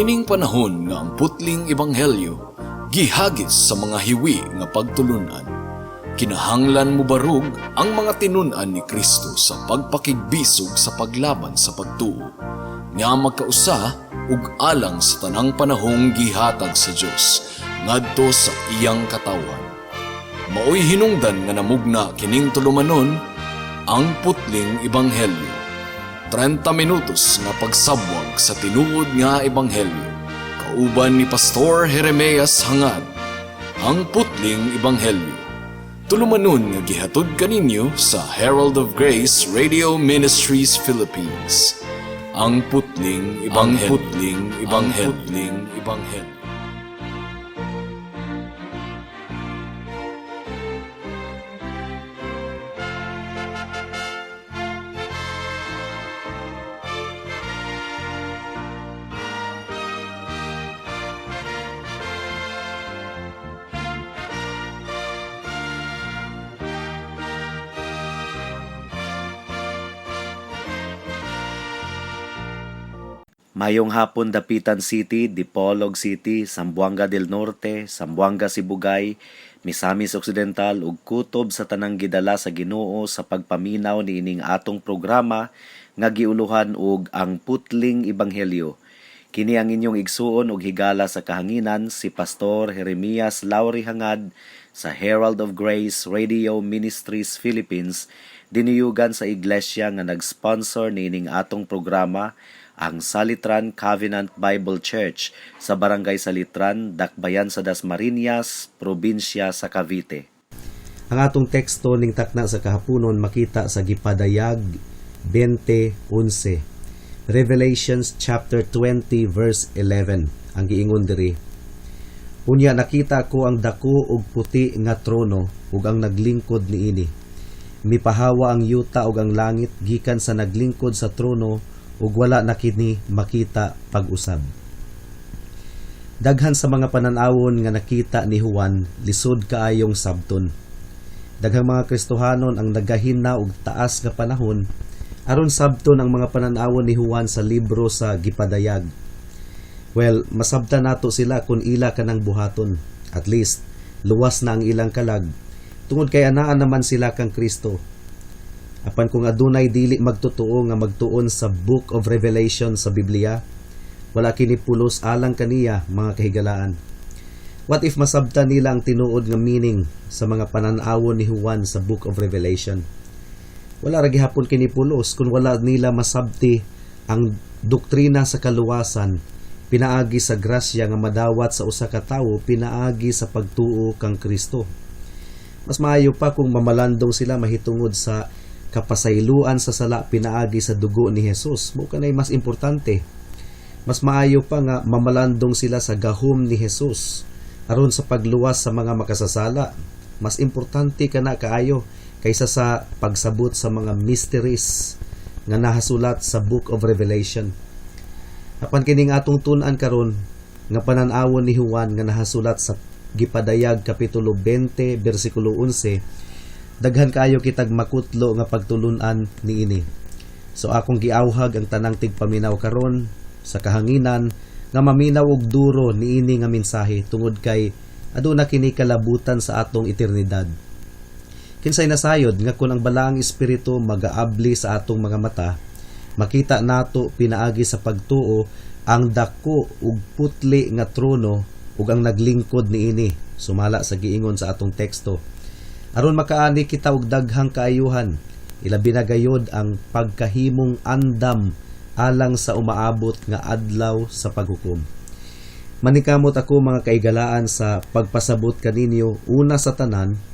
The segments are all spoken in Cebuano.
Niining panahon nga ang putling ebanghelyo gihagis sa mga hiwi nga pagtulunan, kinahanglan mobarog ang mga tinun-an ni Kristo sa pagpakigbisog sa paglaban sa pagtuo nga magkausa ug alang sa tanang panahong gihatag sa Dios ngadto sa iyang katawhan. Maoy hinungdan nga namugna kining tulumanon, Ang Putling Ebanghelyo. 30 minutos nga pagsabwag sa tinuod nga ebanghelyo. Kauban ni Pastor Jeremias Hangad. Ang Putling Ebanghelyo. Tulumanon nga gihatod kaninyo sa Herald of Grace Radio Ministries Philippines. Ang Putling Ebanghelyo. Ang Putling Ebanghelyo. Putling Ebanghelyo. Mayong hapon, Dapitan City, Dipolog City, Zamboanga del Norte, Zamboanga Sibugay, Misamis Occidental ug kutob sa tanang gidala sa Ginoo sa pagpaminaw niining atong programa nga giuluhan og Ang Putling Ebanghelyo. Kini ang inyong igsuon ug higala sa kahanginan, si Pastor Jeremias Lauri Hangad sa Herald of Grace Radio Ministries Philippines, dinuyugan sa iglesia nga nag-sponsor niining atong programa, ang Salitran Covenant Bible Church sa Barangay Salitran, Dakbayan sa Dasmariñas, probinsya sa Cavite. Ang atong teksto ning takna sa kahaponon makita sa Gipadayag 20:11. Revelations chapter 20 verse 11 ang giingon diri. "Unya nakita ko ang dako ug puti nga trono ug ang naglingkod niini. Mipahawa ang yuta ug ang langit gikan sa naglingkod sa trono ug wala na kini makita pag-usab." Daghan sa mga pananawon nga nakita ni Juan lisod kaayong sabton. Daghang mga Kristohanon ang nagahina og taas nga panahon aron sabton ang mga pananawon ni Juan sa libro sa Gipadayag. Well, masabtan nato sila kung ila kanang buhaton. At least, luwas na ang ilang kalag. Tungod kay anaan naman sila kang Kristo. Apan kung adunay dili magtotoo nga magtuon sa Book of Revelation sa Biblia, wala kini pulos alang kaniya, mga kahigalaan. What if masabtan nila ang tinuod nga meaning sa mga pananawon ni Juan sa Book of Revelation? Wala ra gihapon kini pulos kung wala nila masabti ang doktrina sa kaluwasan pinaagi sa grasya nga madawat sa usa ka tawo pinaagi sa pagtuo kang Kristo. Mas maayo pa kung mamalandong sila mahitungod sa kapasayloan sa sala pinaagi sa dugo ni Jesus. Mao kanay mas importante. Mas maayo pa nga mamalandong sila sa gahom ni Jesus aron sa pagluwas sa mga makasasala. Mas importante kana kaayo kaysa sa pagsabot sa mga mysteries nga nahasulat sa Book of Revelation. Apan kining atong tun-an karon nga panan-awon ni Juan nga nahasulat sa Gipadayag kapitulo 20 bersikulo 11, daghan kaayo kitag makutlo nga pagtulunan niini. So akong giawhag ang tanang tigpaminaw karon sa kahanginan nga maminaw og duro niini nga mensahe tungod kay aduna kini kalabutan sa atong eternidad. Kinsay nasayod nga kung ang Balaang Espiritu magaabli sa atong mga mata, makita nato pinaagi sa pagtuo ang dako ug putli nga trono ug ang naglingkod niini, sumala sa giingon sa atong teksto, aron makaani kita og daghang kaayuhan, ilabi na gayod ang pagkahimong andam alang sa umaabot nga adlaw sa paghukom. Manikamot ako, mga kaigalaan, sa pagpasabot kaninyo una sa tanan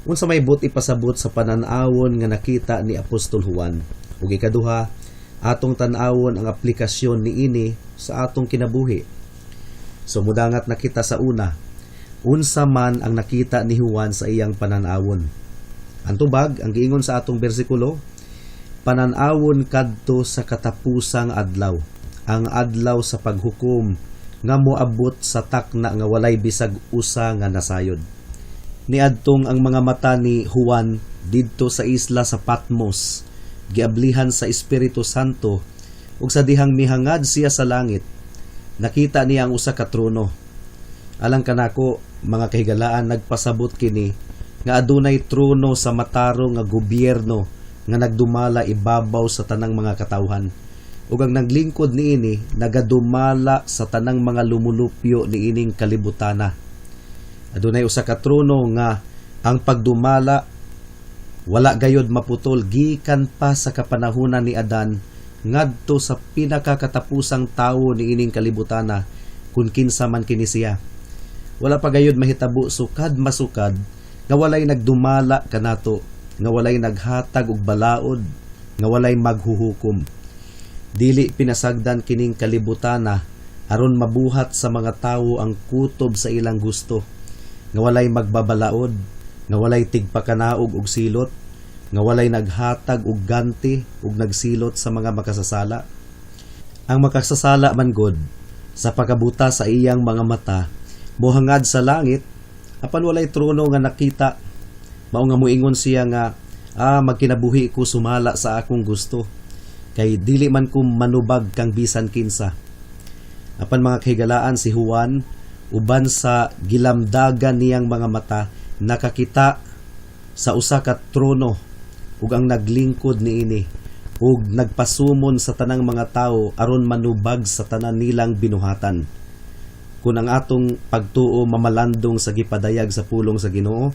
unsa may buot ipasabot sa panan-awon nga nakita ni Apostol Juan. Ug ikaduha, atong tan-awon ang aplikasyon niini sa atong kinabuhi. So mudangat na kita sa una. Unsa man ang nakita ni Juan sa iyang panan-awon? Ang tubag, ang giingon sa atong bersikulo, panan-awon kadto sa katapusang adlaw, ang adlaw sa paghukom nga moabot sa takna nga walay bisag usa nga nasayod. Niadtong ang mga mata ni Juan didto sa isla sa Patmos, giablihan sa Espiritu Santo, ug sa dihang mihangad siya sa langit, Nakita niya ang usa ka trono. Alang kanako, mga kahigalaan, nagpasabot kini nga adunay trono sa matarong nga gobyerno nga nagdumala ibabaw sa tanang mga katawhan. Ug ang naglingkod niini nagadumala sa tanang mga lumulupyo niining kalibutana. Adunay usa ka trono nga ang pagdumala wala gayod maputol gikan pa sa kapanahunan ni Adan ngadto sa pinakakatapusang tawo niining kalibutana, kung kinsa man kini siya. Wala pa gayod mahitabo sukad masukad nga walay nagdumala kanato, nga walay naghatag og balaod, nga walay maghuhukom. Dili pinasagdan kining kalibutana aron mabuhat sa mga tawo ang kutob sa ilang gusto, nga walay magbabalaod, nga walay tigpakanaog og silot, nga walay naghatag og ganti ug nagsilot sa mga makasasala. Ang makasasala man gud, sa pagkabuta sa iyang mga mata, mohangad sa langit, apan walay trono nga nakita. Mao nga moingon siya nga, "Ah, magkinabuhi ko sumala sa akong gusto, kay dili man ko manubag kang bisan kinsa." Apan, mga kahigalaan, si Juan, uban sa gilamdagan niyang mga mata, nakakita sa usa ka trono ug ang naglingkod niini ug nagpasumon sa tanang mga tawo aron manubag sa tanan nilang binuhatan. Kung ang atong pagtuo mamalandong sa gipadayag sa pulong sa Ginoo,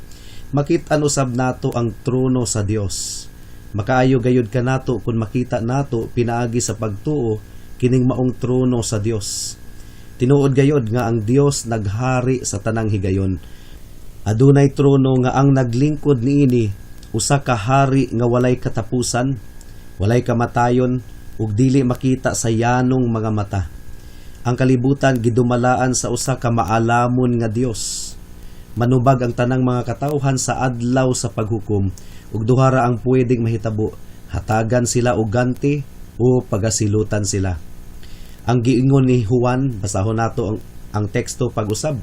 makit-an usab nato ang trono sa Dios. Makaayo gayud kanato kung makita nato pinaagi sa pagtuo kining maong trono sa Dios. Tinuod gayod nga ang Dios naghari sa tanang higayon. Adunay trono nga ang naglingkod niini usa ka hari nga walay katapusan, walay kamatayon ug dili makita sa yanong mga mata. Ang kalibutan gidumalaan sa usa ka maalamon nga Dios. Manubag ang tanang mga katawhan sa adlaw sa paghukom ug duha ra ang pwedeng mahitabo: hatagan sila og ganti o pagasilutan sila. Ang giingon ni Juan, basahon nato ang teksto pag-usab.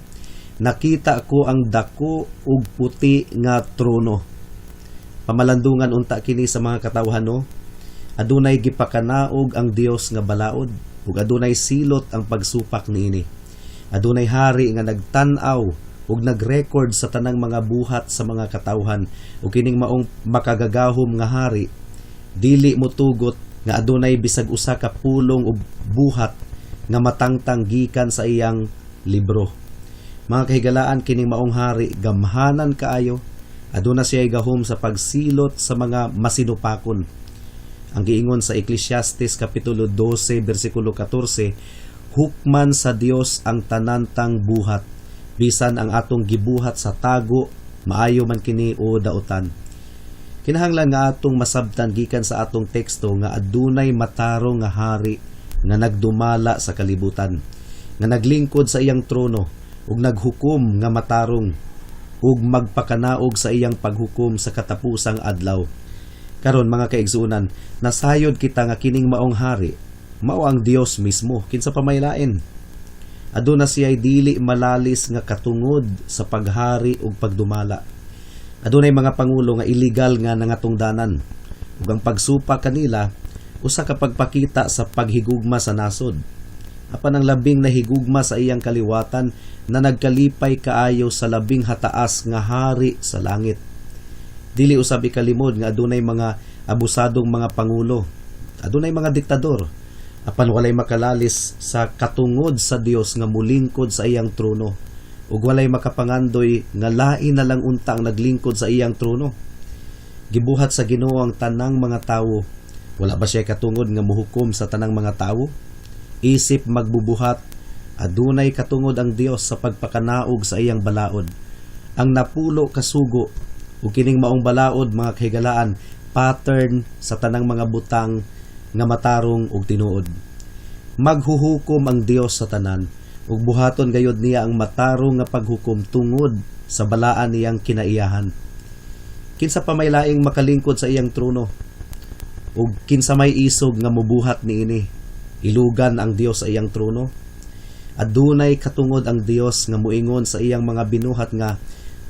"Nakita ko ang dako ug puti nga trono." Pamalandungan unta kini sa mga katawhan, no? Adunay gipakanaog ang Dios nga balaod ug adunay silot ang pagsupak niini. Adunay hari nga nagtan-aw ug nag-record sa tanang mga buhat sa mga katawhan, ug kining maong makagagahom nga hari dili motugot nga adunay bisag usa ka pulong o buhat nga matangtang gikan sa iyang libro. Mga kahigalaan, kining maong hari gamhanan kaayo. Aduna siya gahom sa pagsilot sa mga masinupakon. Ang giingon sa Ecclesiastes kapitulo 12 bersikulo 14, hukman sa Dios ang tanantang buhat, bisan ang atong gibuhat sa tago, maayo man kini o dautan. Kinahanglan nga atong masabtan gikan sa atong teksto nga adunay matarong nga hari nga nagdumala sa kalibutan, nga naglingkod sa iyang trono ug naghukom nga matarong ug magpakanaog sa iyang paghukom sa katapusang adlaw. Karon, mga kaigsuonan, nasayod kita nga kining maong hari mao ang Dios mismo, kinsa pa may lain. Aduna siya'y dili malalis nga katungod sa paghari ug pagdumala. Adunay mga pangulo nga illegal nga nangatungdanan ug ang pagsupa kanila usa ka pagpakita sa paghigugma sa nasod. Apan ang labing nahigugma sa iyang kaliwatan na nagkalipay kaayo sa labing hataas nga hari sa langit. Dili usab ikalimod nga adunay mga abusadong mga pangulo. Adunay mga diktador. Apan walay makalalis sa katungod sa Dios nga mulingkod sa iyang trono. Ug walay makapangandoy nga lain na lang unta ang naglingkod sa iyang trono. Gibuhat sa Ginoo ang tanang mga tawo. Wala ba siya katungod nga muhukom sa tanang mga tawo? Isip magbubuhat, adunay katungod ang Dios sa pagpakanaog sa iyang balaod. Ang 10 ka sugo ug kining maong balaod, mga kahigalaan, pattern sa tanang mga butang nga matarong ug tinuod. Maghuhukom ang Dios sa tanan ug buhaton gayod niya ang matarong nga paghukom tungod sa balaan niyang kinaiyahan. Kinsa pa may laing makalingkod sa iyang trono? Ug kinsa may isog nga mubuhat niini? Ilugan ang Dios sa iyang trono. Adunay katungod ang Dios nga muingon sa iyang mga binuhat nga,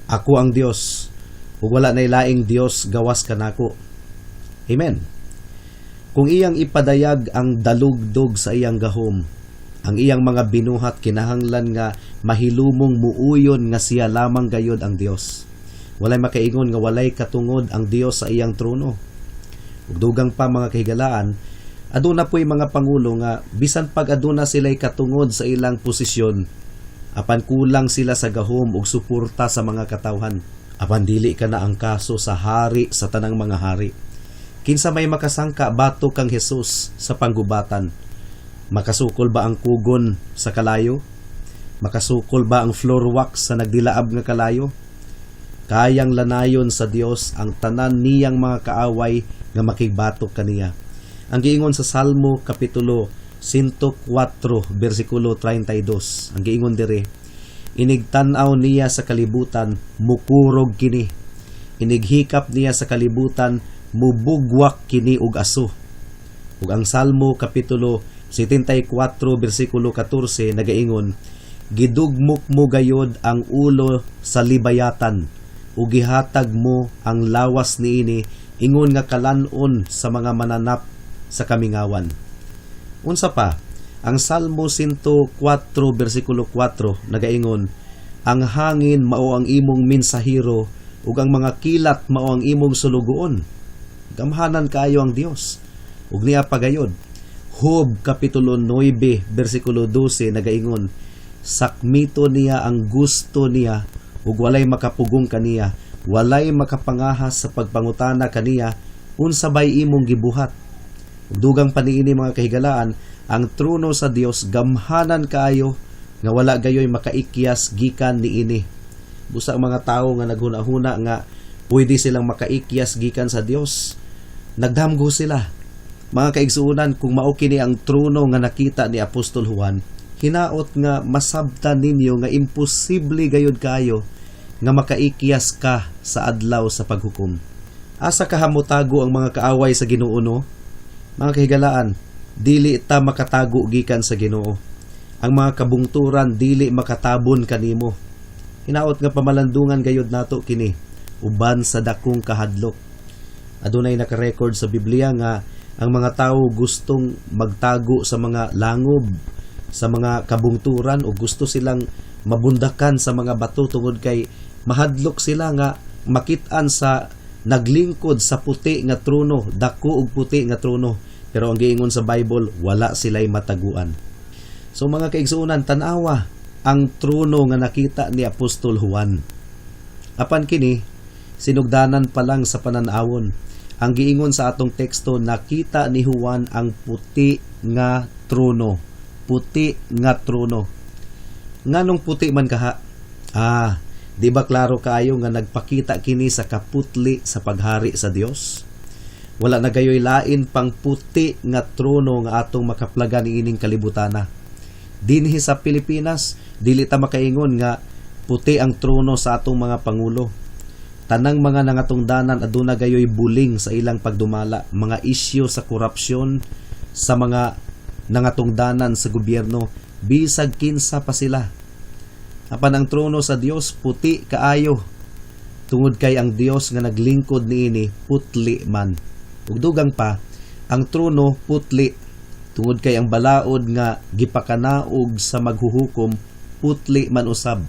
"Ako ang Dios ug wala nay laing Dios gawas kanako." Amen. Kung iyang ipadayag ang dalugdog sa iyang gahom, Ang iyang mga binuhat kinahanglan nga mahilumong muuyon nga siya lamang gayod ang Dios. Walay makaingon nga walay katungod ang Dios sa iyang trono. Ug dugang pa, mga kahigalaan, aduna po'y mga pangulo nga bisan pag aduna sila'y katungod sa ilang posisyon, apan kulang sila sa gahom ug suporta sa mga katawhan. Apan dili kana ang kaso sa hari sa tanang mga hari. Kinsa may makasangka batok kang Jesus sa panggubatan? Makasukol ba ang kugon sa kalayo? Makasukol ba ang floor wax sa nagdilaab nga kalayo? Kayang lanayon sa Dios ang tanan niyang mga kaaway nga makigbatok kaniya. Ang giingon sa Salmo kapitulo 104 bersikulo 32. Ang giingon diri, "Inigtan-aw niya sa kalibutan, mukurog kini. Inighikap niya sa kalibutan, mubugwak kini og aso." Ug ang Salmo kapitulo 74 bersikulo 14 nagaingon, "Gidugmok mo gayod ang ulo sa Leviathan ug gihatag mo ang lawas niini ingon nga kalanon sa mga mananap sa kamingawan." Unsa pa, ang Salmo 104 bersikulo 4 nagaingon, "Ang hangin mao ang imong mensahero ug ang mga kilat mao ang imong sulugoon." Gamhanan kaayo ang Dios. Ug niya pagayod, Job kapitulo 9 bersikulo 12 nagaingon, "Sakmito niya ang gusto niya ug walay makapugong kaniya, walay makapangahas sa pagpangutana kaniya, 'Unsa bay imong gibuhat?'" Ug dugang pa niini, mga kahigalaan, ang trono sa Dios gamhanan kaayo nga wala gayoy makaikyas gikan niini. Busa ang mga tawo nga naghuna-huna nga pwede silang makaikyas gikan sa Dios, nagdamgo sila. Mga kaigsuonan, kung mao kini ang trono nga nakita ni Apostol Juan, hinaot nga masabtan ninyo nga imposible gayud kayo nga makaikyas ka sa adlaw sa paghukom. Asa kaha motago ang mga kaaway sa Ginoo, no? Mga kahigalaan, dili ta makatago gikan sa Ginoo. Ang mga kabungturan dili makatabon kanimo. Hinaot nga pamalandungan gayud nato kini uban sa dakong kahadlok. Adunay naka-record sa Biblia nga ang mga tao gustong magtago sa mga langob, sa mga kabungturan o gusto silang mabundakan sa mga bato tungod kay mahadlok sila nga makit-an sa naglingkod sa puti nga trono, dako og puti nga trono. Pero ang giingon sa Bible, wala sila'y mataguan. So mga kaigsuonan, tan-awa ang trono nga nakita ni Apostol Juan. Apan kini, sinugdanan pa lang sa pananawon. Ang giingon sa atong teksto, nakita ni Juan ang puti nga trono. Puti nga trono. Nganong puti man kaha? Ah, di ba klaro kaayo nga nagpakita kini sa kaputli sa paghari sa Dios? Wala na gayoy lain pang puti nga trono nga atong makaplagan niining kalibutana. Dinhi sa Pilipinas, dili ta makaingon nga puti ang trono sa atong mga pangulo. Tanang mga nangatungdanan aduna gayoy buling sa ilang pagdumala, mga isyu sa korupsyon sa mga nangatungdanan sa gobyerno, bisag kinsa pa sila. Apan ang trono sa Dios puti kaayo tungod kay ang Dios nga naglingkod niini putli man. Ug dugang pa, ang trono putli tungod kay ang balaod nga gipakanaog sa maghuhukom putli man usab.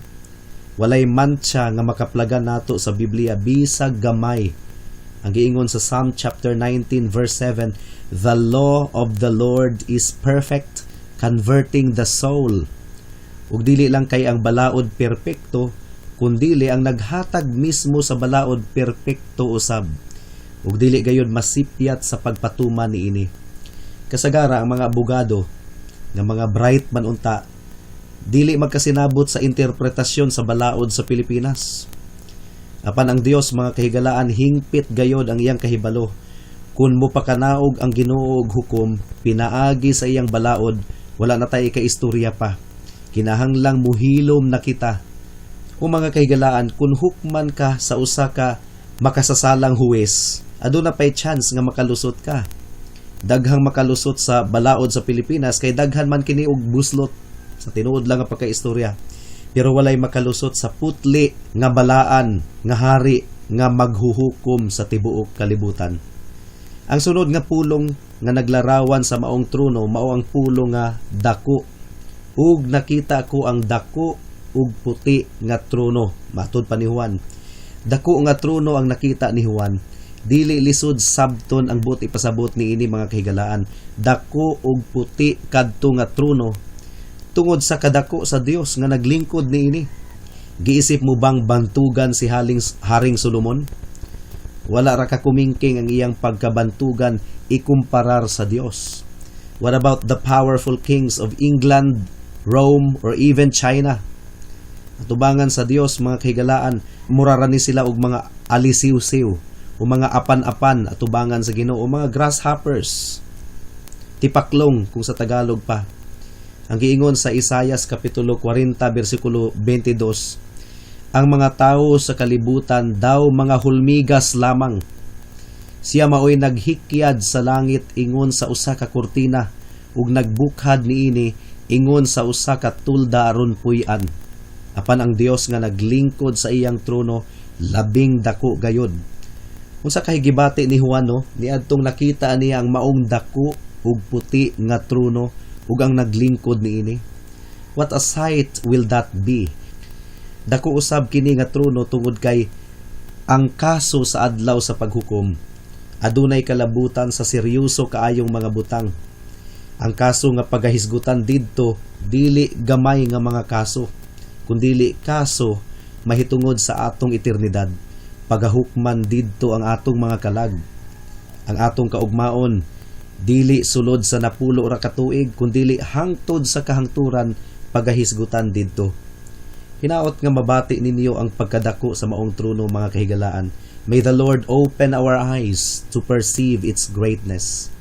Walay mantsa nga makaplagan nato sa Biblia bisag gamay. Ang giingon sa Psalm chapter 19 verse 7, "The law of the Lord is perfect, converting the soul." Ug dili lang kay ang balaod perpekto, kundili ang naghatag mismo sa balaod perpekto usab. Ug dili gayud masipyat sa pagpatuman niini. Kasagara ang mga abogado nga mga bright man unta dili magkasinabot sa interpretasyon sa balaod sa Pilipinas. Apan ang Dios, mga kahigalaan, hingpit gayod ang iyang kahibalo. Kung mopakanaog ang Ginoo og hukom pinaagi sa iyang balaod, wala na tay kaistorya pa. Kinahanglang muhilom na kita. O mga kahigalaan, kung hukman ka sa usa ka makasasalang huwes, aduna pay chance nga makalusot ka. Daghang makalusot sa balaod sa Pilipinas kay daghan man kini og buslot sa tinuod lang nga pagkaistorya. Pero walay makalusot sa putli nga balaan nga hari nga maghuhukom sa tibuok kalibutan. Ang sunod nga pulong nga naglarawan sa maong trono mao ang pulong nga dako. Ug nakita ko ang dako ug puti nga trono. Matud pa ni Juan. Dako nga trono ang nakita ni Juan. Dili lisod sabton ang buot ipasabot niini, mga kahigalaan. Dako ug puti kadto nga trono tungod sa kadako sa Dios nga naglingkod niini. Giisip mo bang bantugan si Haring Solomon? Wala ra ka kumingking ang iyang pagkabantugan ikumparar sa Dios. What about the powerful kings of England, Rome, or even China? Atubangan sa Dios, mga kahigalaan, mura ra ni sila og mga alisiw-siw o mga apan-apan atubangan sa Ginoo, mga grasshoppers. Tipaklong kung sa Tagalog pa. Ang giingon sa Isayas kapitulo 40 bersikulo 22, ang mga tao sa kalibutan daw mga hulmigas lamang. Siya maoy naghikyad sa langit ingon sa usa ka kurtina ug nagbukhad niini ingon sa usa ka tulda aron puy-an. Apan ang Dios nga naglingkod sa iyang trono labing dako gayod. Unsa kay gibati ni Juan, no, niadtong nakita niya ang maong dako ug puti nga trono ug ang naglingkod niini? What a sight will that be? Dako usab kini nga trono tungod kay ang kaso sa Adlaw sa Paghukom adunay kalabutan sa seryoso kaayong mga butang. Ang kaso nga pagahisgutan didto dili gamay nga mga kaso, kundili kaso mahitungod sa atong eternidad. Pagahukman didto ang atong mga kalag. Ang atong kaugmaon dili sulod sa 10 ra ka tuig, kundili hangtod sa kahangturan pagahisgutan didto. Hinaot nga mabati ninyo ang pagkadako sa maong trono, mga kahigalaan. May the Lord open our eyes to perceive its greatness.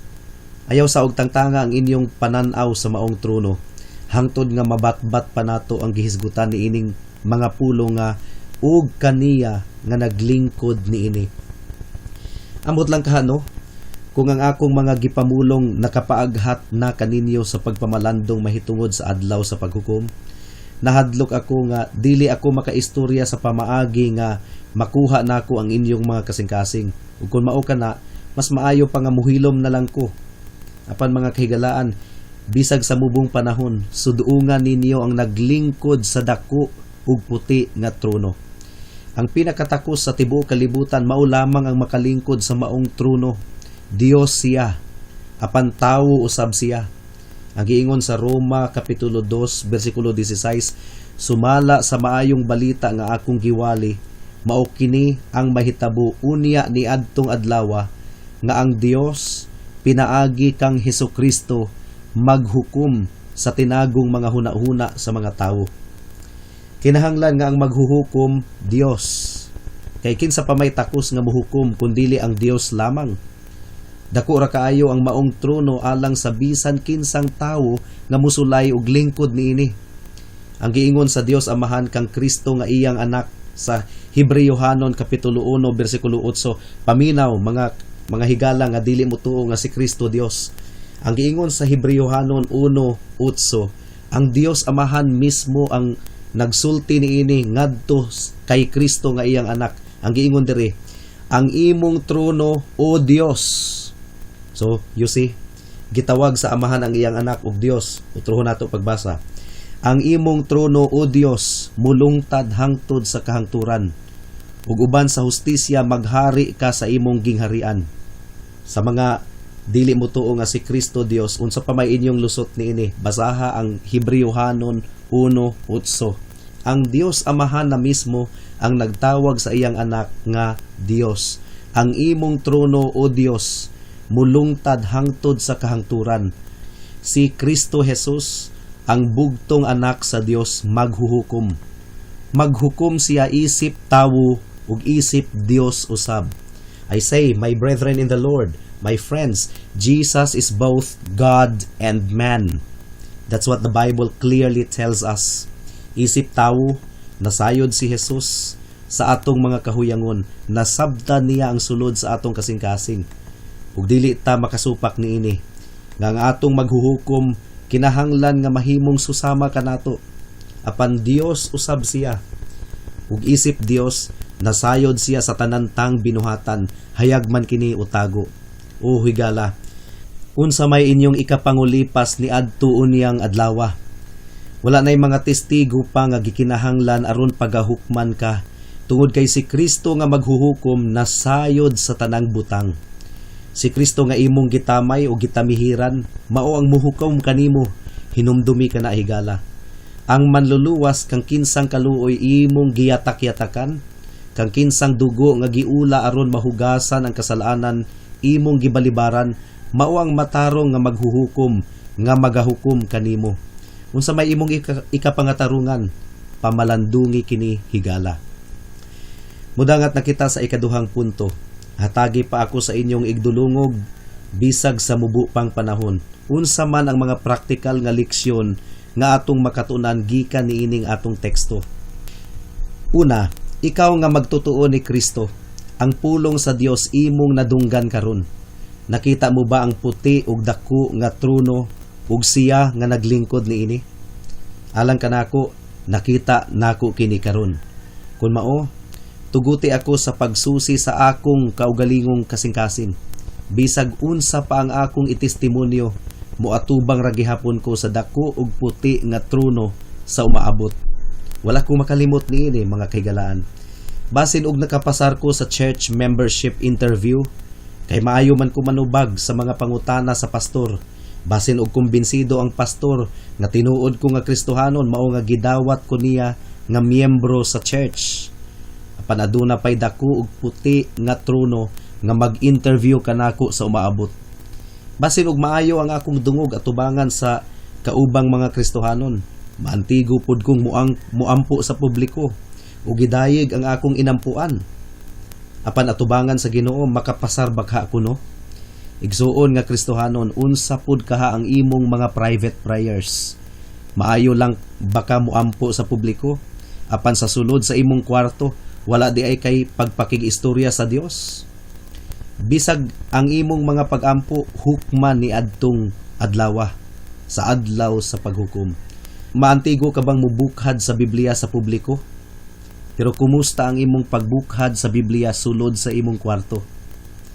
Ayaw sa og tangtanga ang inyong pananaw sa maong trono hangtod nga mabatbat pa nato ang gihisgutan niining mga pulong nga "ug kaniya nga naglingkod niini". Amot lang kahano kung ang akong mga gipamulong nakapaaghat na kaninyo sa pagpamalandong mahitungod sa Adlaw sa Paghukom. Nahadlok ako nga dili ako makaistorya sa pamaagi nga makuha nako ang inyong mga kasing-kasing. Ug kung mao kana, mas maayo pa nga muhilom na lang ko. Apan, mga kahigalaan, bisag sa mubong panahon, suduungan ninyo ang naglingkod sa dako ug puti nga trono. Ang pinakatakos sa tibuok kalibutan mao lamang ang makalingkod sa maong trono. Dios siya, apan tawo usab siya. Ang giingon sa Roma kapitulo 2 bersikulo 16, sumala sa maayong balita nga akong giwali, mao kini ang mahitabo unya niadtong adlawa nga ang Dios pinaagi kang Hesukristo maghukom sa tinagong mga hunahuna sa mga tawo. Kinahanglan nga ang maghuhukom Dios. Kay kinsa pa may takos nga mohukom kun dili ang Dios lamang? Dako ra kaayo ang maong trono alang sa bisan kinsang tawo nga musulay og lingkod niini. Ang giingon sa Dios Amahan kang Kristo nga iyang anak sa Hebreohanon kapitulo 1 bersikulo 8. Paminaw, mga higala nga dili mo tuo nga si Kristo Dios. Ang giingon sa Hebreohanon 1:8, ang Dios Amahan mismo ang nagsulti niini ngadto kay Kristo nga iyang anak. Ang giingon diri, "Ang imong trono, O Dios." So, you see, gitawag sa Amahan ang iyang anak og Dios. Utrohon nato pagbasa. "Ang imong trono, O Dios, mulungtad hangtod sa kahangturan. Ug uban sa hustisya maghari ka sa imong gingharian." Sa mga dili mo tuo nga si Kristo Dios, unsa pa may inyong lusot niini? Basaha ang Hebreohanon 1:8. Ang Dios Amahan na mismo ang nagtawag sa iyang anak nga Dios. "Ang imong trono, O Dios, mulungtad hangtod sa kahangturan." Si Kristo Jesus, ang bugtong anak sa Dios, maghuhukom. Maghukom siya isip tawo ug isip Dios usab. I say, my brethren in the Lord, my friends, Jesus is both God and man. That's what the Bible clearly tells us. Isip tawo, nasayod si Jesus sa atong mga kahuyangon, nasabtan niya ang sulod sa atong kasing-kasing. Ug dili ta makasupak niini nga ang atong maghuhukom kinahanglan nga mahimong susama kanato. Apan Dios usab siya. Ug isip Dios, nasayod siya sa tanan tang binuhatan, hayag man kini o tago. O higala, unsa may inyong ikapangulipas ni adto unyang adlawa? Wala na'y mga testigo pa nga gikinahanglan aron pagahukman ka, tungod kay si Kristo nga maghuhukom nasayod sa tanang butang. Si Kristo nga imong gitamay o gitamihiran, mao ang muhukom kanimo, hinumdumi ka na, higala. Ang manluluwas kang kinsang kaluoy imong giyatak-yatakan, kang kinsang dugo nga giula aron mahugasan ang kasalanan imong gibalibaran, mao ang matarong nga maghuhukom nga magahukom kanimo. Unsa may imong ikapangatarungan, pamalandungi kini, higala. Mudangat na kita sa ikaduhang punto. Hatagi pa ako sa inyong igdulungog bisag sa mubo pang panahon. Unsa man ang mga praktikal nga leksyon nga atong makatunan gikan niining atong teksto? Una, ikaw nga magtotoo ni Kristo, ang pulong sa Dios imong nadunggan karon. Nakita mo ba ang puti ug dako nga trono ug siya nga naglingkod niini? Alang kanako, nakita nako kini karon. Kung mao, tuguti ako sa pagsusi sa akong kaugalingong kasing-kasing. Bisag unsa pa ang akong itestimonyo, moatubang ra gihapon ko sa dako ug puti nga trono sa umaabot. Wala ko makalimot niini, mga kahigalaan. Basin og nakapasar ko sa church membership interview, kay maayo man ko manubag sa mga pangutana sa pastor. Basin og kumbinsido ang pastor nga tinuod ko nga Kristohanon, mao nga gidawat ko niya nga miyembro sa church. Apan aduna pay dako ug puti nga trono nga mag-interview kanako sa umaabot. Basin og maayo ang akong dungog atubangan sa kaubang mga Kristohanon. Maantigo pod kong muampo sa publiko ug gidayeg ang akong inampuan. Apan atubangan sa Ginoo, makapasar bakha kuno? Igsuon nga Kristohanon, unsa pud kaha ang imong mga private prayers? Maayo lang baka muampo sa publiko? Apan sa sulod sa imong kwarto, wala diay kay pagpakig-istorya sa Dios? Bisag ang imong mga pagampo hukman ni adtong adlawa, sa adlaw sa paghukom. Maantigo ka bang mubukhad sa Biblia sa publiko? Pero kumusta ang imong pagbukhad sa Biblia sulod sa imong kwarto?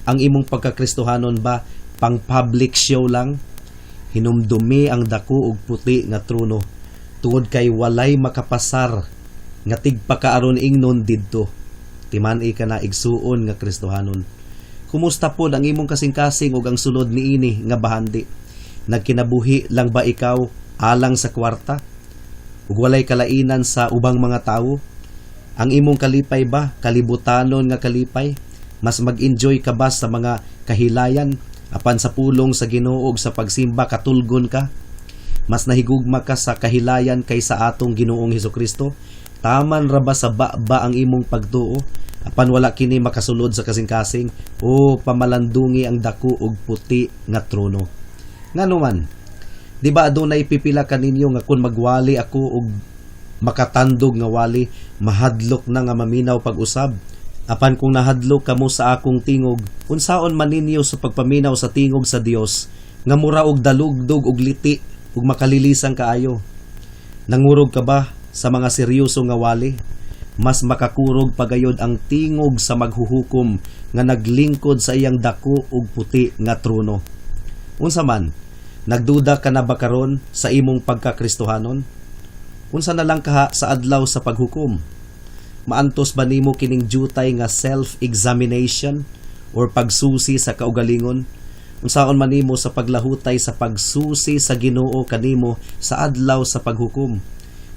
Ang imong pagkakristohanon ba pang public show lang? Hinumdumi ang dako ug puti nga trono tungod kay walay makapasar nga tigpakaaron ingnon didto. Timan-i ka na, igsuon nga Kristohanon. Kumusta pod ang imong kasing-kasing ug ang sulod niini nga bahandi? Nagkinabuhi lang ba ikaw alang sa kwarta? Ug walay kalainan sa ubang mga tawo? Ang imong kalipay ba kalibutanon nga kalipay? Mas mag-enjoy ka ba sa mga kahilayan apan sa pulong sa Ginoo ug sa pagsimba katulgon ka? Mas nahigugma ka sa kahilayan kaysa atong Ginoong Hesukristo? Taman ra ba sa ba ang imong pagtuo? Apan wala kini makasulod sa kasing-kasing o pamalandungi ang dako og puti nga trono. Ngano man? Di ba adunay pipila kaninyo nga kung magwali ako og makatandog nga wali, mahadlok na nga maminaw pag-usab? Apan kung nahadlok kamo sa akong tingog, unsaon man ninyo sa pagpaminaw sa tingog sa Dios nga mura og dalugdog og liti ug makalilisang kaayo? Nangurog ka ba sa mga seryoso nga wali? Mas makakurog pagayod ang tingog sa maghuhukom nga naglingkod sa iyang dako ug puti nga trono. Unsa man, nagduda ka na ba karon sa imong pagkakristohanon? Unsa na lang kaha sa adlaw sa paghukom? Maantos ba nimo kining jutay nga self-examination or pagsusi sa kaugalingon? Unsaon man nimo sa paglahutay sa pagsusi sa Ginoo kanimo sa adlaw sa paghukom?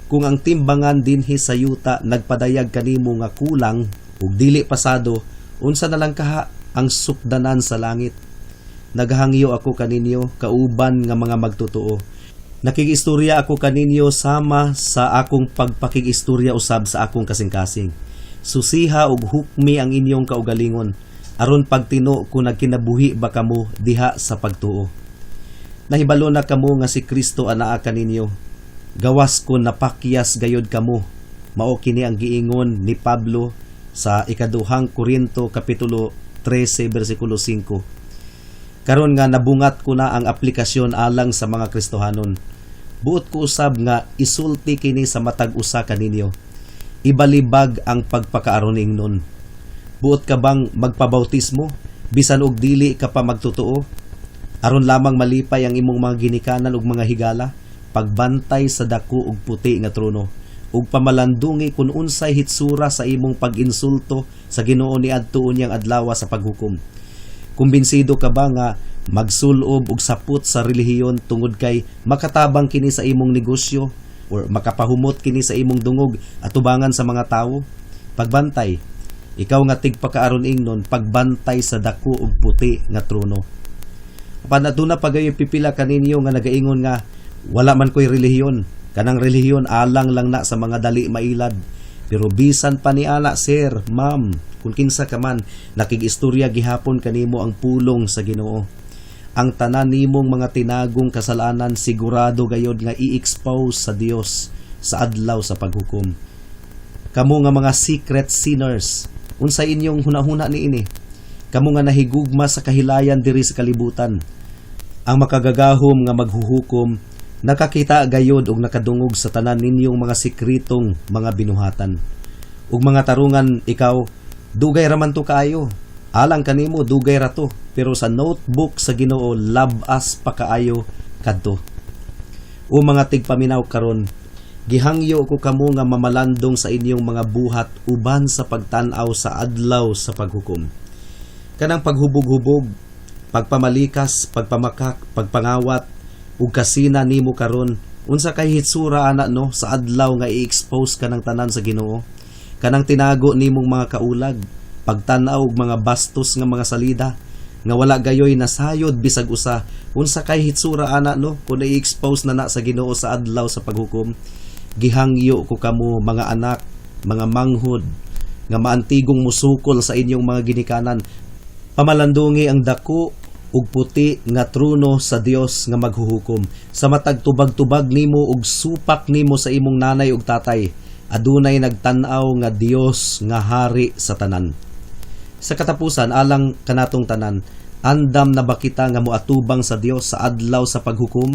Kung ang timbangan dinhi sa yuta nagpadayag kanimo nga kulang ug dili pasado, unsa na lang kaha ang sukdanan sa langit? Nagahangyo ako kaninyo, kauban nga mga magtotoo. Nakigistorya ako kaninyo sama sa akong pagpakigistorya usab sa akong kasing-kasing. Susiha ug hukmi ang inyong kaugalingon aron pagtino kung nagkinabuhi ba kamo diha sa pagtuo. Nahibalo na kamo nga si Kristo anaa kaninyo, gawas kon napakyas gayod kamo. Mao kini ang giingon ni Pablo sa ikaduhang Korinto kapitulo 13 bersikulo 5. Karon nga nabungat ko na ang aplikasyon alang sa mga Kristohanon, buot ko usab nga isulti kini sa matag usa kaninyo. Ibalibag ang pagpakaaroning nun. Buot ka bang magpabautismo bisan og dili ka pa magtotoo aron lamang malipay ang imong mga ginikanan ug mga higala? Pagbantay sa dako ug puti nga trono ug pamalandungi kun unsay hitsura sa imong pag-insulto sa Ginoo niadto unyang adlaw sa paghukom. Kumbinsido ka ba nga magsulob og sapot sa relihiyon tungod kay makatabang kini sa imong negosyo or makapahumot kini sa imong dungog atubangan sa mga tawo? Pagbantay, ikaw nga tigpakaaron ingnon, pagbantay sa dako ug puti nga trono. Apan aduna pa gayoy pipila kaninyo nga nagaingon nga wala man ko'y relihiyon. Kanang relihiyon alang lang na sa mga dali mailad. Pero bisan pa ni ana, sir, ma'am, kung kinsa ka man, nakig-istorya gihapon kanimo ang pulong sa Ginoo. Ang tanan nimong mga tinagong kasalanan sigurado gayod nga i-expose sa Dios sa adlaw sa paghukom. Kamo nga mga secret sinners, unsay inyong hunahuna niini? Kamo nga nahigugma sa kahilayan diri sa kalibutan. Ang makagagahom nga maghuhukom nakakita gayod og nakadungog sa tanan ninyong mga sekretong mga binuhatan. Ug mga tarungan ikaw, dugay ra man to kaayo. Alang kanimo dugay ra to, pero sa notebook sa Ginoo labas pa kaayo kadto. O mga tigpaminaw karon, gihangyo ko kamo nga mamalandong sa inyong mga buhat uban sa pagtan-aw sa adlaw sa paghukom. Kanang paghubog-hubog, pagpamalikas, pagpamakak, pagpangawat ug kasina nimo karon, unsa kay hitsura ana, no, sa adlaw nga i-expose ka ng tanan sa Ginoo? Kanang tinago nimong mga kaulag, pagtan-aw og mga bastos nga mga salida nga wala gayoy nasayod bisag usa, unsa kay hitsura ana, no, kung i-expose na na sa Ginoo sa adlaw sa paghukom? Gihangyo ko kamo, mga anak, mga manghod nga maantigong musukol sa inyong mga ginikanan, pamalandungi ang dako ug puti nga trono sa Dios nga maghuhukom. Sa matag tubag-tubag nimo ug supak nimo sa imong nanay ug tatay, adunay nagtan-aw nga Dios nga hari sa tanan. Sa katapusan, alang kanatong tanan, andam na ba kita nga moatubang sa Dios sa adlaw sa paghukom?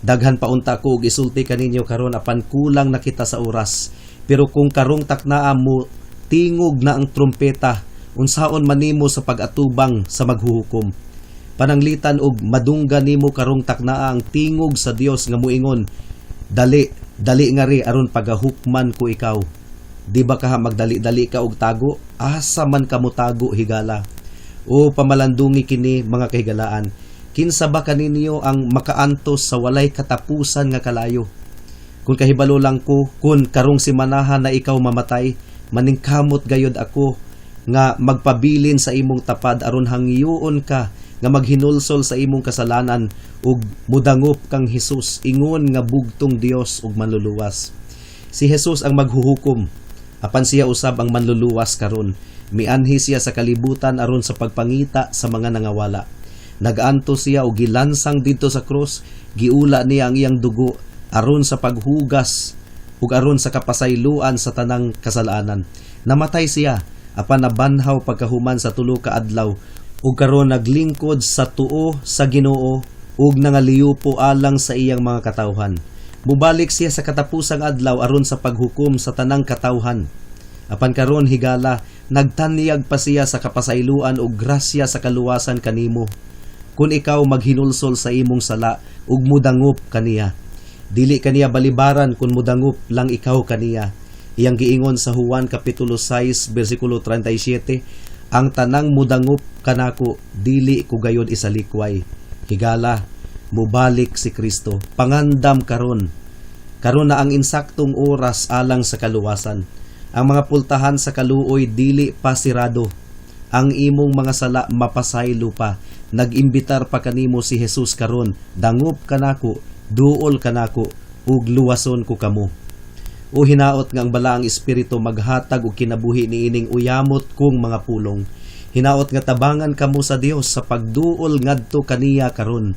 Daghan pa unta ko og isulti kaninyo karon, apan kulang na kita sa oras. Pero kung karong taknaa mo tingog na ang trumpeta, unsaon man nimo sa pag-atubang sa maghuhukom? Pananglitan og madungga nimo karong taknaa ang tingog sa Dios nga muingon, "Dali, dali ngari aron pagahukman ko ikaw." Di ba kaha magdali-dali ka og tago? Asa man ka motago, higala? O pamalandungi kini, mga kahigalaan. Kinsa ba kaninyo ang makaantos sa walay katapusan nga kalayo? Kung kahibalo lang ko kung karong simanahan na ikaw mamatay, maningkamot gayod ako nga magpabilin sa imong tapad aron hangyoon ka nga maghinulsol sa imong kasalanan ug mudangop kang Hesus ingon nga bugtong Dios ug Manluluwas. Si Jesus ang maghuhukom, apan siya usab ang Manluluwas karon. Mianhi siya sa kalibutan aron sa pagpangita sa mga nangawala. Nagantos siya og gilansang didto sa krus, giula niya ang iyang dugo aron sa paghugas ug aron sa kapasayloan sa tanang kasalanan. Namatay siya apan nabanhaw pagkahuman sa 3 ka adlaw ug karon naglingkod sa tuo sa Ginoo ug nangaliupo alang sa iyang mga katawhan. Mubalik siya sa katapusang adlaw aron sa paghukom sa tanang katawhan. Apan karon, higala, nagtanyag pa siya sa kapasayloan ug grasya sa kaluwasan kanimo kung ikaw maghinulsol sa imong sala ug mudangop kaniya. Dili kaniya balibaran kung mudangop lang ikaw kaniya. Iyang giingon sa Juan kapitulo 6 bersikulo 37, "Ang tanang mudangop kanako, dili ko gayod isalikway." Higala, mubalik si Kristo. Pangandam karon. Karon na ang insaktong oras alang sa kaluwasan. Ang mga pultahan sa kaluoy dili pa sirado. Ang imong mga sala mapasaylo pa. Nag-imbitar pa kanimo si Jesus karon. "Dangop kanako, duol kanako, ug luwason ko kamo." O hinaot nga ang Balaang Espiritu maghatag og kinabuhi niining uyamot kong mga pulong. Hinaot nga tabangan kamo sa Dios sa pagduol ngadto kaniya karon.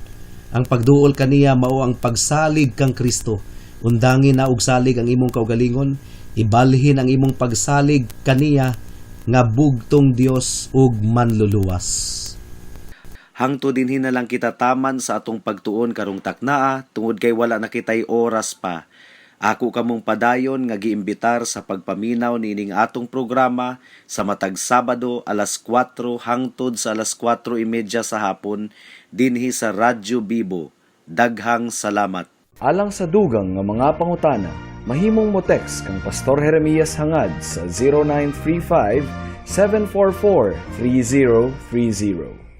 Ang pagduol kaniya mao ang pagsalig kang Kristo. Undangin na og salig ang imong kaugalingon, ibalhin ang imong pagsalig kaniya nga bugtong Dios ug Manluluwas. Hangtod dinhi na lang kita taman sa atong pagtuon karong taknaa tungod kay wala na kitay oras pa. Ako kamong padayon nga giimbitar sa pagpaminaw niining atong programa sa matag Sabado alas 4 hangtod sa alas 4:30 sa hapon dinhi sa Radyo Bibo. Daghang salamat. Alang sa dugang nga mga pangutana, mahimong mo text kang Pastor Jeremias Hangad sa 0935 744 3030.